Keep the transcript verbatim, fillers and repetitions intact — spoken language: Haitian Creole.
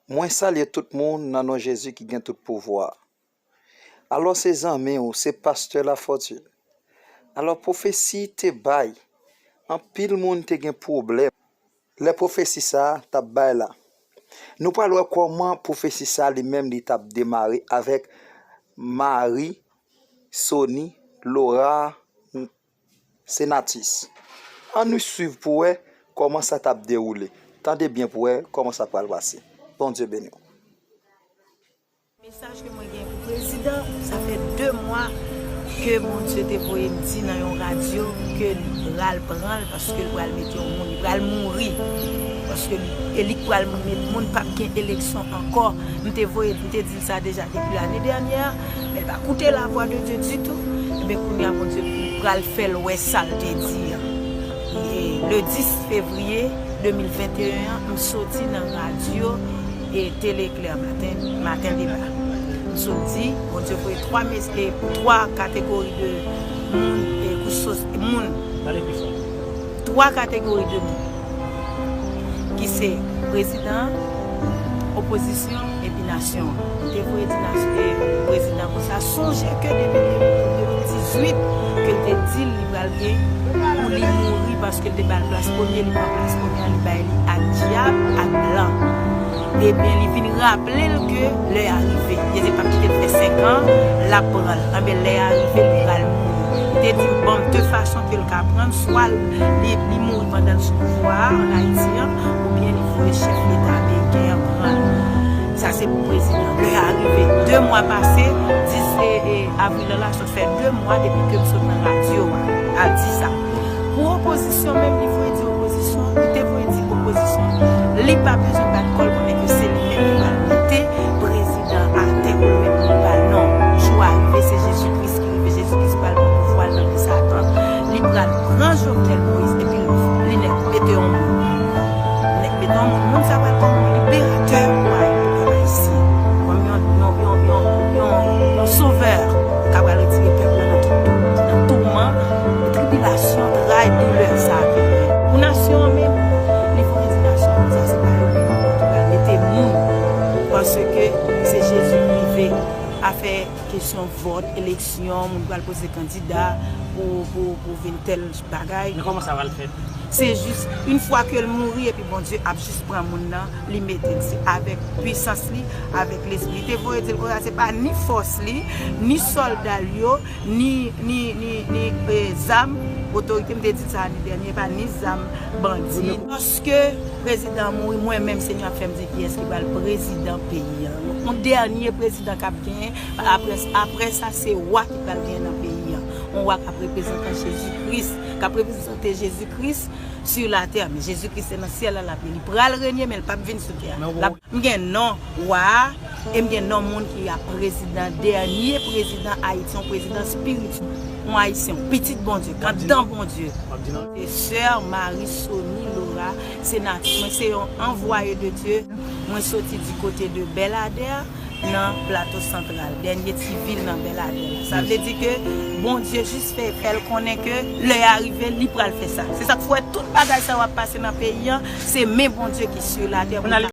Mwen salye tout moun nan non Jezi ki gen tout pouvwa. Alò se zanmi w, se pastè Lafortune. Alò pwofesi te bay, anpil moun te gen pwoblèm lè pwofesi sa a t ap bay la. Nou pral wè kòman pwofesi sa a li menm li t ap demare avèk Marie Sony Laura Senatus. Ann nou swiv pou wè kòman sa t ap dewoule. Tande byen pou wè kòman sa pral pase. Bondye beni w. Mesaj ke mwen gen pou prezidan, sa fè de mwa ke Bondye te voye m di nan yon radyo ke li pral pran l paske l pral mete yon moun, li pral mouri. Paske li, e li k pral met moun, p ap gen eleksyon ankò. M te voye, m te di l sa deja depi lane dènyè, men l pa koute lavwa de Dye ditou. Ebyen kounye a Bondye pral fè l wè sa l te di an. E le dis fevriye de mil venteyen an, m soti nan radyo e Tele Klè Maten, Maten Deba. M sot di, Bondye voye twa mes, e twa kategori de moun, e kouch sos, moun. Pale pi fò. Twa kategori de moun. Ki se prezidan, opozisyon, epi nasyon an. M te voye di nasyon, e prezidan konsa, sonje ke depi de mil dizuit, ke l te di l li pral gen pou li mouri paske l te ba l plas premye, li pran plas premye a, li bay li ak dyab, ak blan. Ebyen, li vin raple l ke lè a rive. Jezi p ap kite l fè senk an, l ap pran l. Anben, lè a rive, li pral mouri. Li te di m, bon, de fason ke l ka pran l, swa li, li mouri pandan l sou pouvwa a, ann Ayiti an, oubyen li voye chèf leta ameriken an pran l. Sa se pou prezidan. Lè a rive. De mwa pase, dis e, e, avril an la, sa fè de mwa depi ke m sot nan radyo a, al di sa. Pou opozisyon menm, li voye di opozisyon, li te voye di opozisyon, li pa bezwen bat kò l, konnen ke se li menm ki pral mete prezidan atè pou l met moun pa l. Non, jou a rive, se Jezi Kris ki rive, Jezi Kris pral pran pouvwa l nan men Satan. Li pral pran Jovenel Moïse epi li nèk mete yon moun. Nèk mete yon moun, moun sa pral kòm yon liberatè pou pèp ayisyen, kòm yon, yon, yon, yon, yon, yon sovè k ap pral retire pèp la nan tout tou, nan touman, tribilasyon, tray, doulè sa a ke li gen. Pou nasyon an menm, li fè yon di nasyon an konsa, se pa yo menm ankò ki pral mete moun, paske se Jezi ki rive. Afè kesyon vòt, eleksyon, moun pral poze kandida pou, pou, pou vin tèl bagay. Men kòman sa pral fèt? Se jis, yon fwa ke l mouri, epi Bondye ap jis pran moun nan, li mete l. Se avèk pwisans li, avèk lespri. Li te voye di l konsa, se pa ni fòs li, ni sòlda l yo, ni, ni, ni, ni, e, zam, otorite, m te di l sa ane dènye, pa ni zam bandi. Lòske prezidan an mouri, mwen menm, Senyè ap fè m di kiyès ki pral prezidan peyi an. Yon dènye prezidan k ap genyen, apre, apre sa, se wa ki pral genyen nan peyi an. Yon wa k ap reprezante Jezi Kris, k ap reprezante Jezi Kris sur la terre. Men Jezi Kris se nan syèl la l ap ye. Li pral renye, men l p ap vin sou tè a. L ap M gen non wa a, e m gen non moun ki ap prezidan, dènye prezidan Ayiti, yon prezidan espirityèl, yon Ayisyen, yon pitit Bondye, k anndan Bondye. Se sè Marie Sony Laura Senatus. Mwen se yon anvwaye de Dye. Mwen soti di kote de Bèladè, nan Plato Santral, dènye ti vil nan Bèladè la. Sa vle di ke Bondye jis fè, fè l konnen ke lè a rive, li pral fè sa. Se sa k fè tout bagay sa yo ap pase nan peyi an, se men Bondye ki sur la terre.